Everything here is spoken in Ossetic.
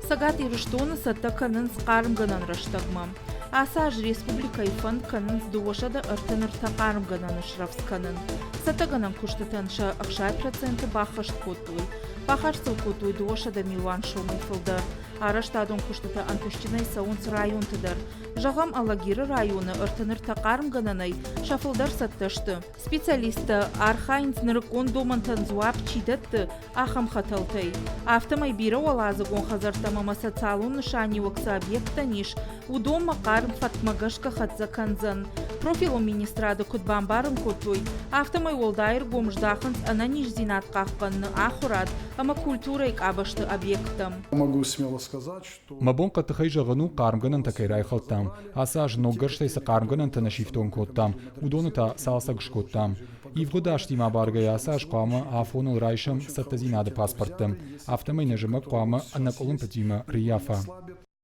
Цӕгат Ирыстоны цӕттӕ кӕнынц хъармгӕнӕн рӕстӕгмӕ. Ацы аз республикӕйы фӕнд кӕнынц 233 хъармгӕнӕны срӕвдз кӕнын. Цӕттӕгӕнӕн куыстытӕн сӕ 60% баххӕст кодтой. Бахардз сыл кодтой 200 милуан сомӕй фылдӕр. Арӕзтадон куыстытӕ ӕнтыстджынӕй цӕуынц районты дӕр. Зӕгъӕм, Алагиры районы 33 хъармгӕнӕнӕй сӕ фылдӕр цӕттӕ сты. Специалисттӕ архайынц нырыккон домӕнтӕн дзуапп чи дӕтты, ахӕм хӕтӕлтӕй. Афтӕмӕй бирӕуӕладзыгон хӕдзӕрттӕм ӕмӕ социалон нысаниуӕг цы объекттӕн ис, уыдонмӕ хъарм фӕткмӕ гӕсгӕ хӕццӕ кӕндзӕн. Профилон министрады куыд бамбарын кодтой, афтӕмӕй уӕлдай ӕргом здахынц ӕнӕниздзинад хъахъхъӕныны, ахуырад ӕмӕ культурӕйы къабӕзты объекттӕм. Могу смело сказать, что Мӕ бон хъӕддыхӕй зӕгъын у, хъармгӕнӕнтӕ кӕй райхӕлдтам. Ацы аз ноггӕрзтӕй цы хъармгӕнӕнтӕ нӕ сифтонг кодтам, уыдоны та цалцӕг скодтам. Ивгъуыд азтимӕ абаргӕйӕ ацы аз хъуамӕ афоныл райсӕм цӕттӕдзинады паспорттӕ. Афтӕмӕй нӕ зымӕг хъуамӕ ӕнӕкъуылымпытимӕ рыййафа.